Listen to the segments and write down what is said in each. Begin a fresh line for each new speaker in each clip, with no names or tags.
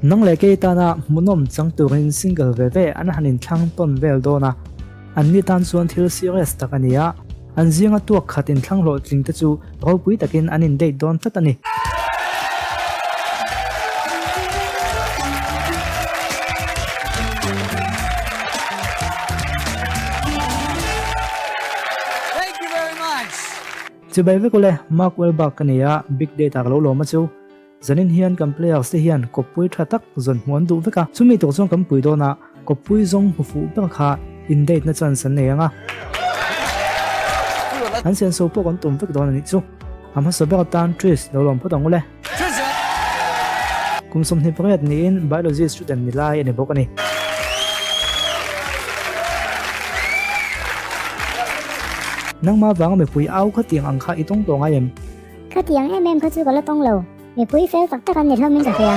Nang leh kei tana hmuhnawm chang turin single ve ve an han inthlang tawn vel dawn a, anni tan chuan thil serious tak a ni a, an zinga tuak khat inthlang hlawhtling te chu ropui takin an in date dawn tlat a ni. Chibai vek ule, Mark Wahlberg ka ni a, Big Data ka lo lawm a chu. Zanin hian kan players te hian kawppui tha tak zawn hmuh an duh vek a, chumi tur chuan kan pui dawn a, kawppui zawng hmu fuh ber kha in date na chance an nei ang a. An senso pawh kan tum vek dawn a nih chu. A hmasa ber atan Trish lo lawm phawt ang ule. Kum 28 niin Biology student ni lai a ni bawk a ni. Nangmah vanga mipui au khatiang ang kha i tawng tawh ngai em?
Khatiang em em kha chu ka la tawng lo. Mipui fel tak tak an ni hlawmin ka hria.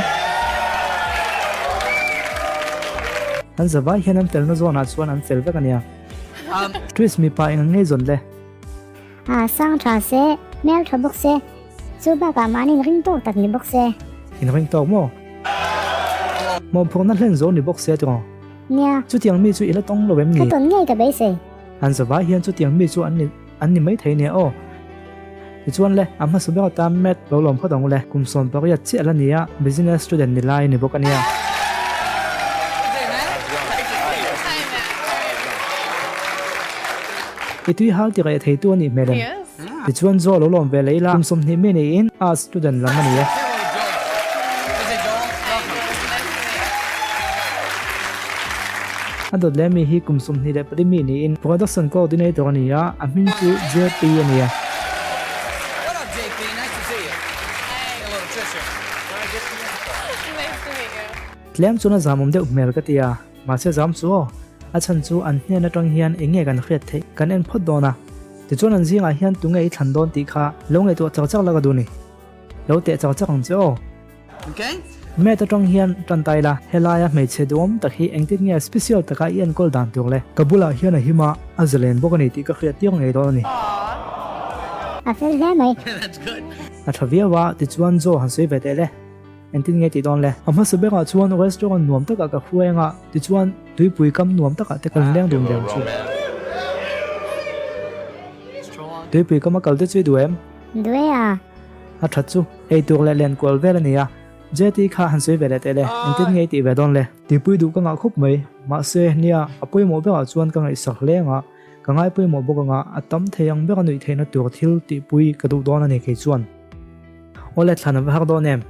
An zavai hian an felna zawnah chuan an fel vek a nia. Twist mipa eng ang ngei zawn le?
A sang tha se, hmel tha bawk se, chu bakah mahni inring tawk tak ni bawk se.
Inring tawk maw? Mawhphurhna hlen zo ni bawk se tiraw?
Nia.
Chutiang mi chu i la tawng lo em ni?
Ka tawn ngei ka beisei.
An zavai hian chutiang mi chu an ni. An ni maithei nia aw. Tichuan le, a hmasa ber atan Matt lo lawm phawt ang u le. Kum 18 chiah la ni a, business student ni lai a ni bawk a nia. I tui hal ti reh theitu a nih hmel em? Tichuan Joe lo lawm ve leh ila, kum 20 mi niin arts student lam a ni e. A dawt leh mi hi kum 24 mi niin Production Coordinator a ni a, a hming chu JP a ni a. Tlem chuan a zamawm deuh hmel ka ti a, mahse zam chu aw, a chhan chu an hnen atang hian eng nge kan hriat theih kan en phawt dawn a, tichuan an zingah hian tunge i thlan dawn tih kha lo ngaihtuah chak chak la ka duh ni. Lo teh chak chak ang che aw. Mat atang hian tan ta ila, helaia hmeichhe duhawm tak hi engtin nge special taka i enkawl dan tur le? Ka bulah hian a him a, a zalen bawk a ni tih ka hriat tir ngei dawn a ni.
A fel hle mai.
A tha viau a, tichuan Joe han sawi ve teh le. Engtin nge tih dawn le? A hmasa berah chuan restaurant nuam takah ka hruai anga, tichuan tuipui kam nuam takah te kan leng dun ve ang chu. Tuipui kam a kal te chu i duh em?
Duh e a.
A that chu, ei tur leh len kual vel a ni a, JT kha han sawi ve leh teh le, engtin nge i tih ve dawn le? Tihpui duh ka ngah khawp mai, mahse, nia, a pawimawh berah chuan ka ngaihsak hle ang a, ka ngai pawimawh bawk ang a, a tam thei ang bera nuih theihna tur thil tihpui ka duh dawn a ni kei chuan. Awle thlan a va har dawn em?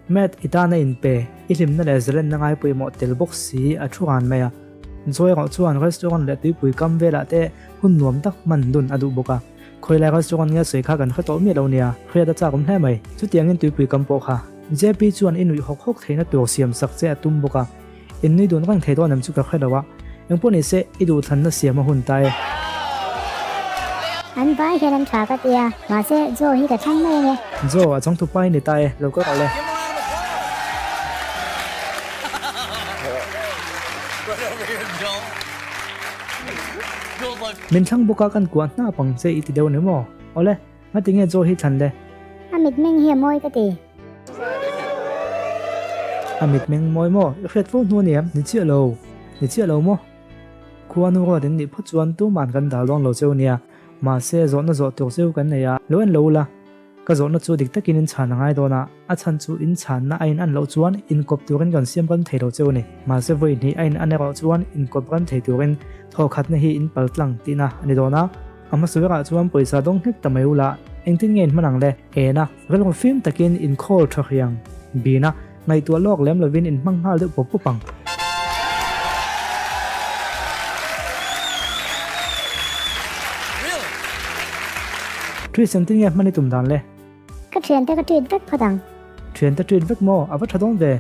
Matt, i tan a inpe, i hlimna leh zalenna ngai pawimawh tel bawk si a thu ran mai a. Joy erawh chuan restaurant leh tuipui kam velah te hun nuam tak hman dun a duh bawk a. Khawilai restaurant nge sawi kha kan hre tawh miah lo nia, hriat a chak awm hle mai. Chutiangin tuipui kam pawh kha. JP chuan i nuih hawk hawk theihna tur siam sak che a tum bawk a. In nui dun reng thei dawn em chu ka hre lo a. Engpawh ni se, i duhthlanna siam a hun ta e.
An vai hian an tha ka ti a, mahse Joe hi ka thlang mai ange.
Joe, a changtu pa i ni ta e, lo kal rawh le. Min thlang bawk a kan kuah hnap ang che i ti deuh ni maw? Awle, ngati nge Joe hi thlan le?
A mitmeng hi a mawi ka ti.
A mitmeng mawi maw? I hriat fo hnu a ni em? Ni chiah lo. Ni chiah lo maw? Khuanu ruat in nih phawt chuan tuman kan dal dawn lo cheu nia. Mahse, zawhna zawh tur cheu kan nei a, lo en lo ula. Ka zawhna chu dik takin in chhan a ngai dawn a, a chhan chu in chhanna a in an loh chuan inkawp turin kan siam ram thei lo cheu a ni. Mahse vawi hnih a in an erawh chuan inkawp ram thei turin thawkhatna hi in pal tlang tihna a ni dawn a. A hmasa berah chuan pawisa dawng hlek ta mai ula, engtin nge in hman ang le? Ena, rilru fim takin in khawl tha hriang bina ngaihtuah lawk lem lovin in hmang nghal deuh pawp pawp ang. Treat engtin nge hman i tum dan le?
Ka thiante ka treat vek phawt ang.
Thiante treat vek maw? A va tha dawn ve.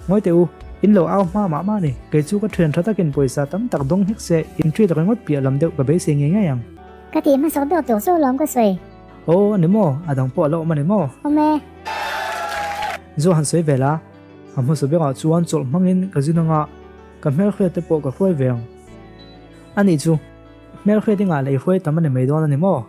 Ngawi teh u, in lo au hma mah mah a ni. Kei chu ka thian tha takin pawisa tam tak dawng hlek se, in treat ringawt piah lam deuh ka beisei ngei ngei ang.
Ka tih hmasak deuh tur chu lawm ka sawi.
Aw, a ni maw? A dang pawh a la awm a ni maw?
Awm e.
Zu han sawi ve la. A hmasa berah chuan chawlh hmangin ka zin anga. Ka hmelhriat te pawh ka hruai ve ang. Anih chu, hmelhriat i ngah leh i hruai tam a ni mai dawn a ni maw?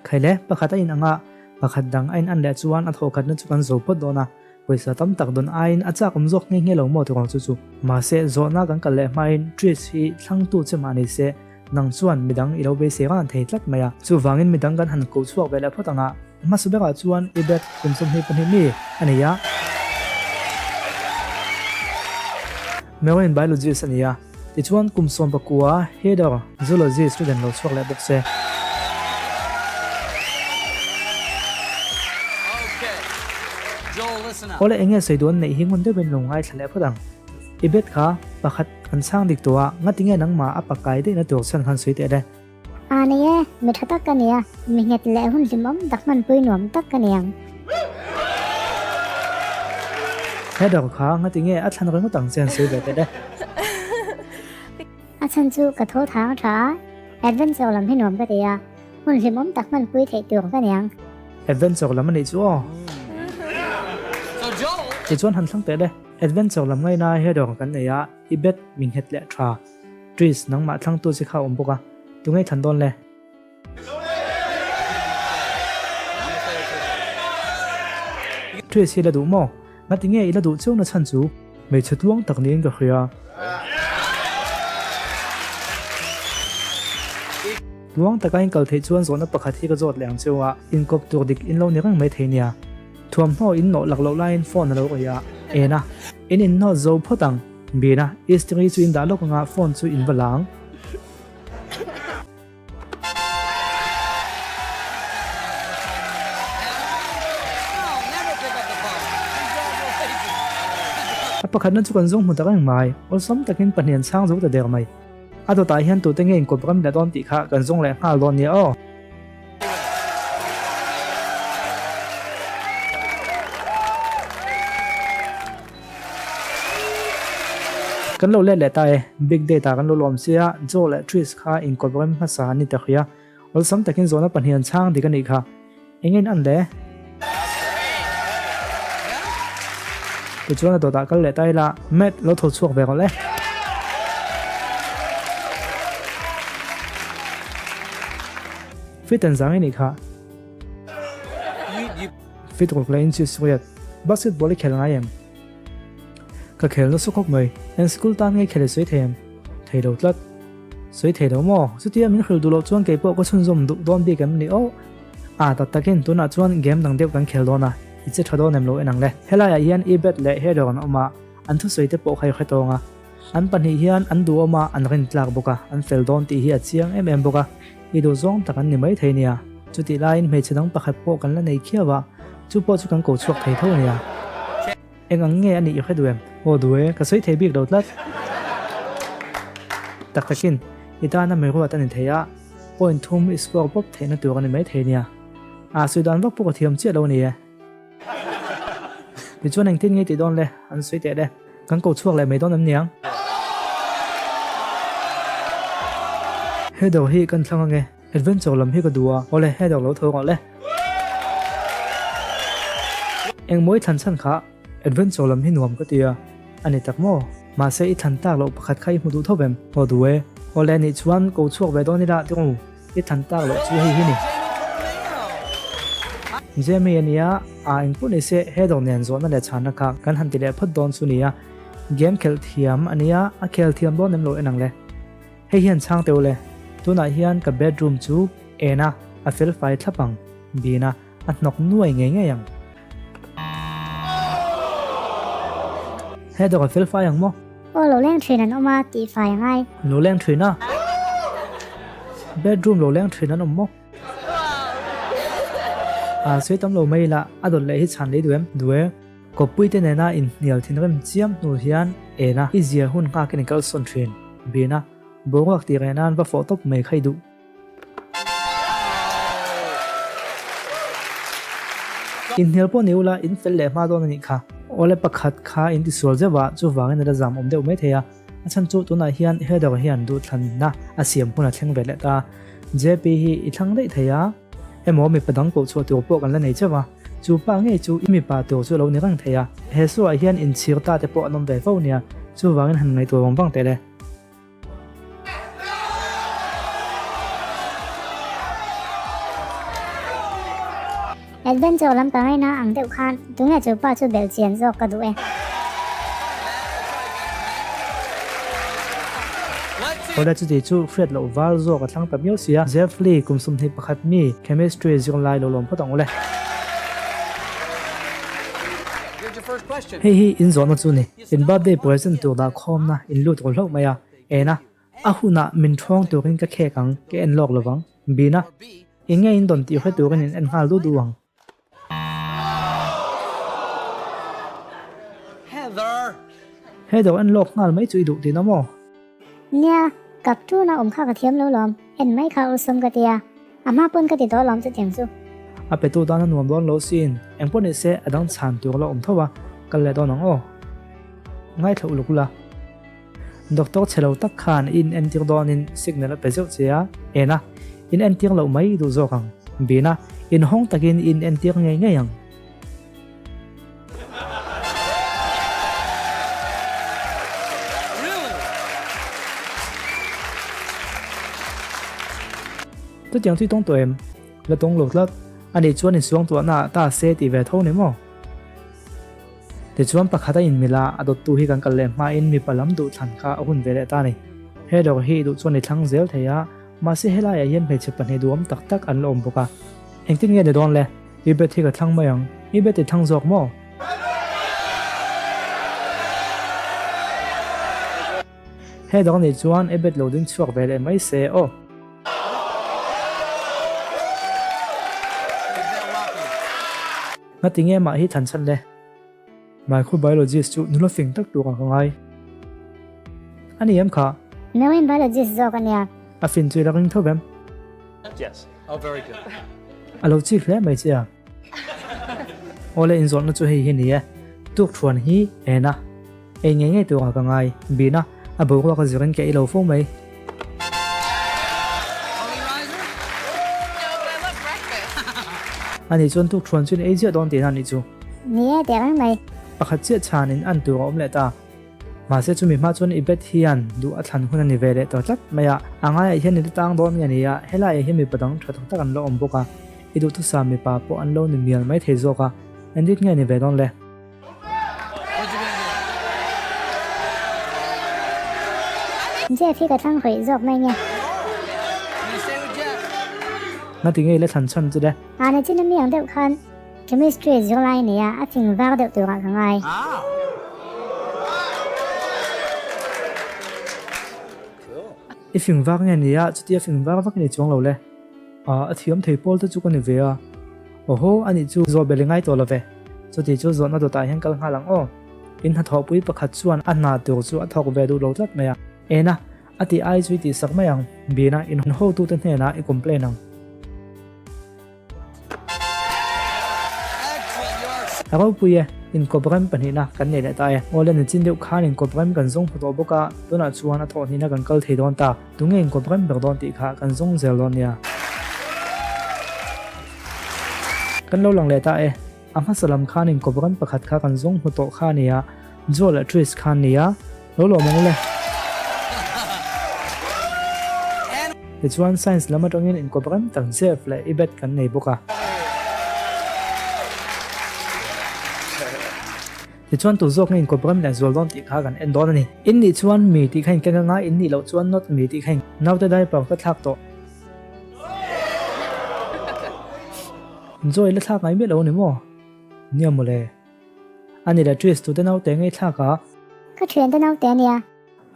Khaile, pakhat a in ang a, pakhat dang a in an leh chuan a thawhkhatna chu kan zo phawt dawn a, pawisa tam tak dawn aiin a chak awm zawk nghe nghe lo maw tawng chu chu. Mahse, zawhna kan kal leh hmain Trish hi thlangtu che mah ni se, nang chuan midang i lo beisei ran thei tlat mai a. Chuvangin midang kan han ko chhuak ve leh phawt ang a, hmasa berah chuan i bet kum 22 mi a nei a. Marine biologist a ni a. Tichuan kum 19 Heather, zoology student lo chhuak leh bawk se. Awle enge sawi duh an neih hi ngun deuhin lo ngaithla leh phawt ang. I bet kha pakhat an chhang dik tawh a, ngatinge nangmah a pakai daihna tur chhan khan sawi teh le.
A ni e, mi tha tak ka ni a, mi nghet leh hun hlimawm tak hmanpui nuam tak ka ni ang.
Heather kha ngatinge a thlan ringawt ang che an sawi ve teh le.
A chhan chu ka tho thang tha a, adventure lam hi nuam ka ti a, hun hlimawm tak hmanpui theih tur ka ni ang.
Adventure lam a nih chu aw. Tichuan han thlang teh le, adventure lam ngaina Heather kan nei a, i bet mi nghet leh tha. Tris, nangmah thlangtu che kha a awm bawk a, tunge thlan dawn le? Tris hi la duh maw? Ngati nge i la duh cheu na chhan chu? Hmeichhe tluang tak niin ka hria. Tluang taka in kal theih chuan zawhna pakhat hi ka zawt leh ang cheu a, inkawp tur dik in lo ni reng mai thei nia. Thuamhnaw in nawh lak loh laiin phone a lo awih a, en a, in innawt zo phawt ang. Bina, Istiri chu in dah lawk anga phone chu in va la ang. A pakhatna chu kan zawng hmu tak reng mai, awlsam takin pahnih an chhang zo ta der mai. A dawtah hian tute nge inkawp ram leh dawn tih kha kan zawng leh nghal dawn nia aw. Kan lo let leh ta e, Big Data kan lo lawm sia, Joe leh Trish kha inkawp rem hmasa an ni ta hria. Awlsam takin zawhna pahnih an chhang dik a nih kha. Eng in an le? Tichuan a dawtah kal leh ta ila, Matt lo tho chhuak ve rawh le. Fit an zang i nih kha. Fit ruk leh inches riat. Basketball i khel ngai em? Ka khel nasa khawp mai. Eng sikul tan nge khel i sawi thei em? Thei lo tlat. Sawi thei lo maw? Chutia min hrilh duh loh chuan kei pawh ka chhunzawm duh dawn bik em ni aw? Ah tak takin tunah chuan game dang deuh kan khel dawn a, i che tha dawn em lo en ang le. Helaiah hian i bat leh header an awm a, an thusawi te pawh kha i hre tawng a. An pahnih hian an duhawm a, an rin tlak bawk a, an fel dawn tih hi a chiang em em bawk a, i duh zawng tak an ni mai thei nia. Chutih laiin hmeichhe dang pakhat pawh kan la nei khiau a, chu pawh chu kan ko chhuak thei tho ania. Eng ang nge a nih i hre duh em? Aw duh e, ka sawi thei bik lo tlat. Tak takin, i tana mi ruat a ni thei a, point thum i score pawp theihna tur a ni mai thei nia. A sawi dan vak pawh ka thiam chiah lo a ni e. Tichuan engtin nge tih dawn le? An sawi teh le. Kan ko chhuak leh mai dawn em niang? Header hi kan thlang ange. Adventure lam hi ka duh a. Awle, header lo tho rawh le. Engmaw i thlan chhan kha? Adventure lam hi nuam ka ti a. A ni tak maw? Mahse i thlan tak loh pakhat kha i hmu duh tho vem? Aw duh e. Awle anih chuan ko chhuak ve dawn ila ti rawh. I than tak loh chu hei hi ni. Jamie a nia, a engpawh ni se Heather nen zawhna leh chhanna kha kan han ti leh phawt dawn chu nia. Game khelh thiam a nia, a khel thiam dawn em lo en ang le. Hei hian chhang teuh le. Tunah hian ka bedroom chu en a, a fel fai thlap ang, bin a, a hnawk nuai ngei ngei ang. Heather a fel fai ang maw?
Aw lo leng thin an awm a tih fai a ngai.
Lo leng thin a? Bedroom lo leng thin an awm maw? A sawi tam lo mai ila a dawt leh hi chhan lei duh em? Duh e. Kawppui te nena inhnial thinrim chiam hnu hian en a, i zia hun nghakin i kalsawn thin. Bin a, boruak tih reh nan va fawh tawp mai kha i duh. Inhnial pawh ni ula, in fel leh hma dawn a nih kha. Awle pakhat kha in tisual zeuh a, chuvangin a la zam awm deuh mai thei a. A chhan chu tunah hian Heather hian duhthlanna a siam hun a thleng ve leh ta. JP hi i thlang daih thei a, emaw mipa dang koh chhuah tur pawh kan la nei cheuh a, chu pa ngei chu i mipa tur chu a lo ni reng thei a. He suah hian inchhir ta te pawh an awm ve fo nia. Chuvangin han ngaihtuah vang vang teh le.
Adventure lam ka ngaina ang deuh khan tunge chu pa chu belh chian zawk ka duh e.
Awle chuti chu hriat loh val zawk a thlang ta miau sia. Jeff Lee kum 21 mi chemistry zirlai lo lawm phawt ang ule. Hei hi in zawhna chu ni. In birthday present tur dah khawmna in lut ru hlauh mai a. Ena, a hunah min ṭhawng turin ka khek ang, ka en lawk lovang. Bina, eng nge in dawn tih hre turin in en nghal du du ang. Heather en lawk nghal mai chu i duh tihna maw?
Nia, kap tuna awm kha ka thiam lo lawm, en mai kha awlsam ka tia, a hma pawn ka ti tawh lawm chutiang chu.
A petu tan a nuam dawn lo sin, engpawh ni se a dang chhan tur la awm tho a, kal leh dawn ang aw. Ngaithla uluk ula. Doctor chhe lo tak khan i inentir dawnin signal a pe zeuh che a, en a, inentir loh mai i duh zawk ang. Bina, inhawng takin i inentir ngei ngei ang. Chutiang chu i tawng tawh em? La tawng lo tlat. Ani chuan insuangtuahna ah ta se tih ve tho ni maw? Tichuan pakhat a inmilh a, a dawttu hi kan kal leh hmain mipa lam duh thlan kha a hun ve leh ta a ni. He dawr hi i duh chuan i thlang zel thei a, mahse helaiah hian hmeichhe pahnih duhawm tak tak an la awm bawk a. Engtin nge ni dawn le? I bet hi ka thlang mai ang. I bet i thlang zawk maw? He dang nih chuan i bet lo ding chhuak ve leh mai se aw. Ngati nge mah hi thlan chhan le? Microbiologist chu nula fing tak turah ka ngai. A ni em kha?
Marine biologist zawk a nia.
A fin chu i la ring tho vem?
Yes. Oh, very good.
A lo chik hle mai che a. Awle inzawlhna chu hei hi ni e. Tuk thuan hi en a. Ei ngei ngei turah ka ngai. Bina, a boruak a zirin ka ei lo fo mai. Ani chuan tuk thuan chu in ei ziah dawn tihna a nih chu.
Ni e, teh reng mai.
Pakhat chiah chhanin an tur a awm leh ta. Mahse chumi hma chuan i bet hian duh a thlan hun a ni ve leh tawh tlat mai a, a ngaiah hian i la tang dawn nge ni a, helaiah hian mipa dang tha tak tak an la awm bawk a, i duhthusam mipa pawh an lo ni mial mai thei zawk a, engdik nge ni ve dawn le?
Jeff hi ka thlang hawih zawk mai nge.
Ngati nge i la thlan chhan chu le?
A nachin a mi ang deuh khan Chemistry zirlai nia a fing var deuh turah ka ngai.
I fing var nge nia chutia fing var vak ni chuang lo le. A thiam thei pawl te chu ka ni ve a. Awhaw a nih chu zawh bel i ngai tawh lo ve. Chuti chu zawhna dawtah hian kal nghal ang aw. In hnathawhpui pakhat chuan a hna tur chu a thawk ve duh lo tlat mai a. Ena, a tih ai chu i tihsak mai ang. Bina, in hotute hnenah i complain ang. A ropui e, inkawp rem pahnihna kan nei leh ta e. Awle nichin deuh khan inkawp rem kan zawng hmu tawh bawk a, tunah chuan a thawh hnihna kan kal thei dawn ta. Tunge inkawp rem ber dawn tih kha kan zawng zel dawn nia. Kan lo lang leh ta e, a hmasa lam khan inkawp rem pakhat kha kan zawng hmu tawh kha a nia, Joe leh Trish kha an nia, lo lawm ang ule. Tichuan science lam atangin inkawp rem tak Jeff leh Ibet kan nei bawk a. Tichuan tu zawk nge inkawp rem leh zual dawn tih kha kan en dawn a ni. In nih chuan mi tih kha in keng anga, in nih loh chuan not mi tih kha in naute diaper ka thlak tawh. Joy la thlak ngai miah lo a ni maw? Nia mawle. A ni leh Trish tute naute ngei thlak a.
Ka thiante naute a nia.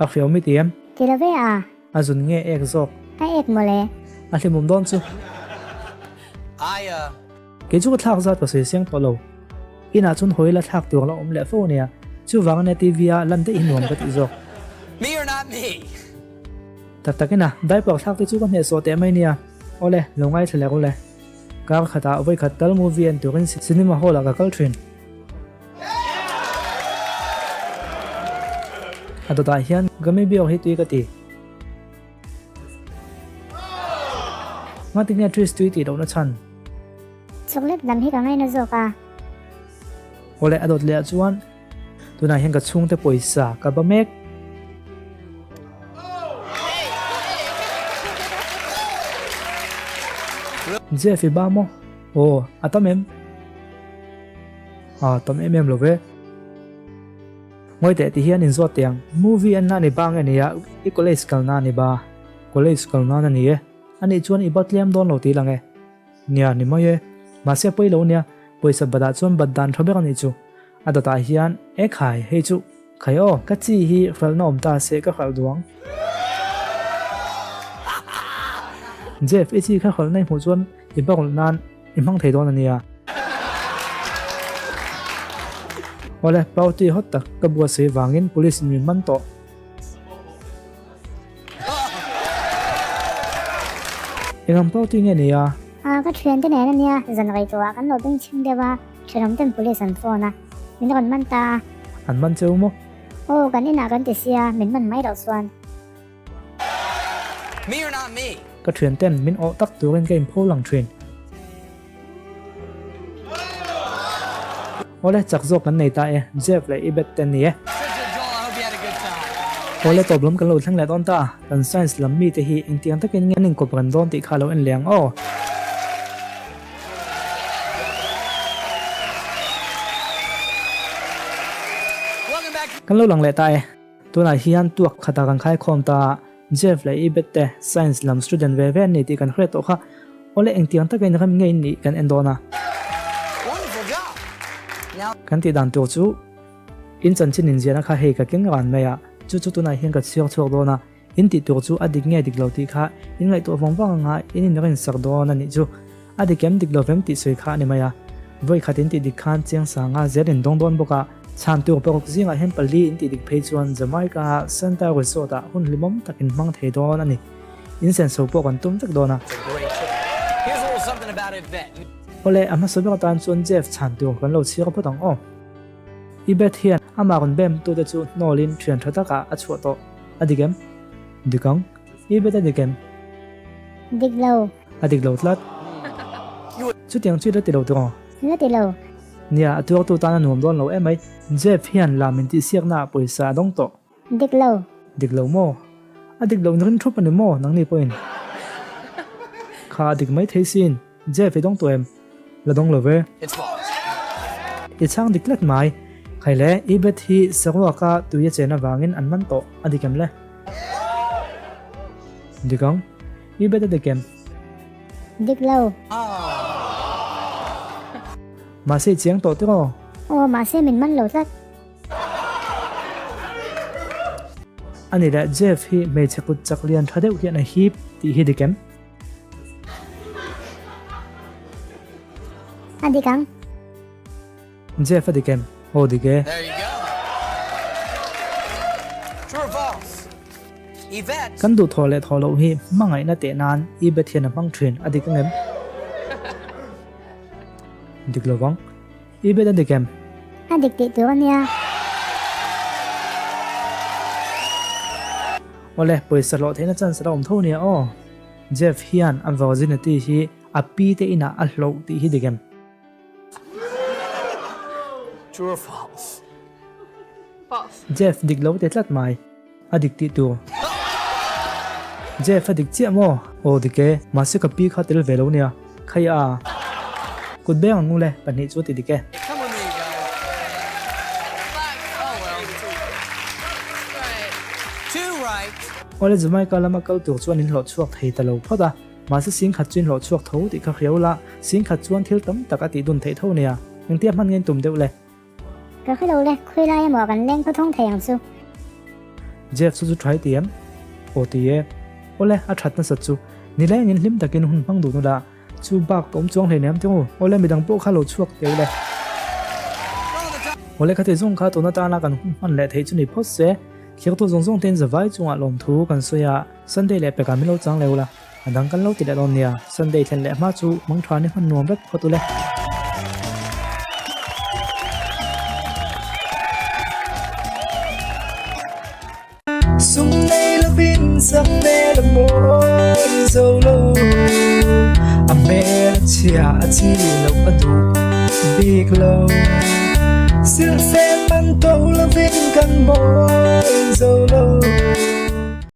A hriau mi ti em?
Ti lo ve a.
A zun nge ek zawk?
A ek mawle.
A hlimawm dawn chu. Kei chu ka thlak zat ka sawi siang tawh lo. Inah chuan hawi la thlak tur la awm leh fo a nia. Chuvang ania TV a lan daih hi nuam ka tih zawk. Tak takin a, diaper thlak te chu ka hnehsawh teh mai nia. Awle, lo ngaithla leh rawh le. Kar khatah vawikhat tal movie en turin cinema hall ah ka kal thin. A dawtah hian Gummy Bear hi tui ka ti. Ngatinge Trish tui tih lohna chhan?
Chocolate lam hi ka ngaina zawk a.
Awle a dawt leh ah chuan. Tunah hian ka chhungte pawisa ka ba mek. Jeff i ba maw? Aw, a tam em? A tam em em lo ve. Ngawi teh ti hian inzawt teh ang. Movie en na ni ba nge nia, i college kal na ni ba? College kal nan a ni e. Anih chuan i ba tlem dawn lo tih lang e. Nia, ni mai e. Mahse pawi lo nia, pawisa bat ah chuan bat dan tha ber a nih chu. A dawtah hian, E khai, hei chu, khai aw, ka chi hi hralhna awm ta se ka hralh duang. Jeff, i chi kha hralhna i hmuh chuan i barawlh nan i hmang thei dawn a nia. Awle, party hot tak ka buatsaih vangin police in min man tawh. Eng ang party nge ni a?
A, ka thiante nen a nia, zan rei tawhah kan lo beng chhing deuh a, thenawm ten police an phone a, min rawn man ta a.
An man cheu maw?
Aw, kan inah kan ti sia, min man mai loh chuan.
Me or not me?
Ka thianten min awh tak turin ka inpho lang thin. Awle, chak zawk kan nei ta e, Jeff leh Ibet te ni e. Awle, tawp lam kan lo thleng leh dawn ta, kan science lam mite hi engtiang takin nge an inkawp reng dawn tih kha lo en leh ang aw. Kan lo lang leh ta e. Tunah hian tuak khatah kan khaikhawm ta a, Jeff leh Ibet te science lam student ve ve an ni tih kan hriat tawh kha. Awle engtiang takin rem ngei nih kan en dawn a. Kan tih dan tur chu in chanchin inziahna kha hei ka keng ran mai a, chu chu tunah hian ka chhiar chhuak dawn a, in tih tur chu a dik nge dik lo tih kha in ngaihtuah vang vang anga in inrinsak dawn a nih chu. A dik em dik lo vem tih sawi kha a ni mai a. Vawi khat in tih dik khan chiang sanga zel in dawng dawn bawk a, chhan tur paruk zingah hian pali in tih dik phei chuan Jamaica Santa Resort ah hun hlimawm tak in hmang thei dawn a ni. In senso pawh kan tum vek dawn a. Awle, a hmasa ber atan chuan Jeff chhan tur kan lo chhiar phawt ang aw. I bet hian amah rawn bem tute chu hnawlin thian tha takah a chhuah tawh. A dik em? Dik ang. I bet a dik em?
Dik lo.
A dik lo tlat. Chutiang chu i la ti lo tawh aw?
La ti lo.
Nia, a tuartu tan a nuam dawn lo em mai. Jeff hian lam intihsiakna ah pawisa a dawng tawh.
Dik lo.
Dik lo maw? A dik lo rin thup a ni maw nangni pawhin? Kha a dik mai thei sin, Jeff i dawng tawh em? La dawng lo ve. I chhang dik tlat mai. Khai le, i bet hi saruaka tui a chen avangin an man tawh a dik em le? Dik ang. I bet a dik em?
Dik lo.
Mahse i chiang tawh tiraw?
Aw, mahse min man lo tlat.
A ni leh, Jeff hi hmeichhe kut chak lian tha deuh hian a hip tih hi dik em?
A dik ang.
Jeff a dik em? Aw dik e. Kan duh thawh leh thawh loh hi hmangaihna teh nan i bet hian a hmang thin a dik ang em? Dik lo vang. I bet a dik em?
A dik tih tur a nia.
Awle, pawisa hlawh theihna chance a la awm tho nia aw. Jeff hian a virginity hi a pi te inah a hloh tih hi dik em?
True or false?
False.
Jeff dik lo teh tlat mai. A dik tih tur. Jeff a dik chiah maw? Aw dik e, mahse ka pi kha tel ve lo nia. Khai a. Kut beng ang ule, pahnih chu ti dik e. Awle Jamaica lama kal tur chuan in hlawh chhuak thei ta lo phawt a, mahse singkhat chu in hlawh chhuak tho tih kha hriau la, singkhat chuan thil tam tak a tih dun theih tho nia. Engtia hman nge in tum deuh le?
Ka hre lo le, khawi lai emaw kan leng khawthawng thei ang chu.
Jeff chu chu try ti em? Aw ti e. Awle, a that nasat chu. Nilengin hlim takin hun hmang dun ula, chu bak ka awm chuang hleinem teh u. Awle, midang pawh kha lo chhuak teh ule. Awle, khati zawng kha tun atana kan hun hman leh theih chu ni phawt se. Thirtu zawng zawng tein zavai chungah lawmthu kan sawi a, Sunday leh pekah min lo chang leh ula. A dang kan lo ti leh dawn nia, Sunday thlen leh hma chu mangtha ni hman nuam vek phawt ule.
Sum nei lovin sak hmel a mawi zo lo, a hmel a chhia a chi loh a duh bik lo. Silhfen man to lovin. mawi zo lo.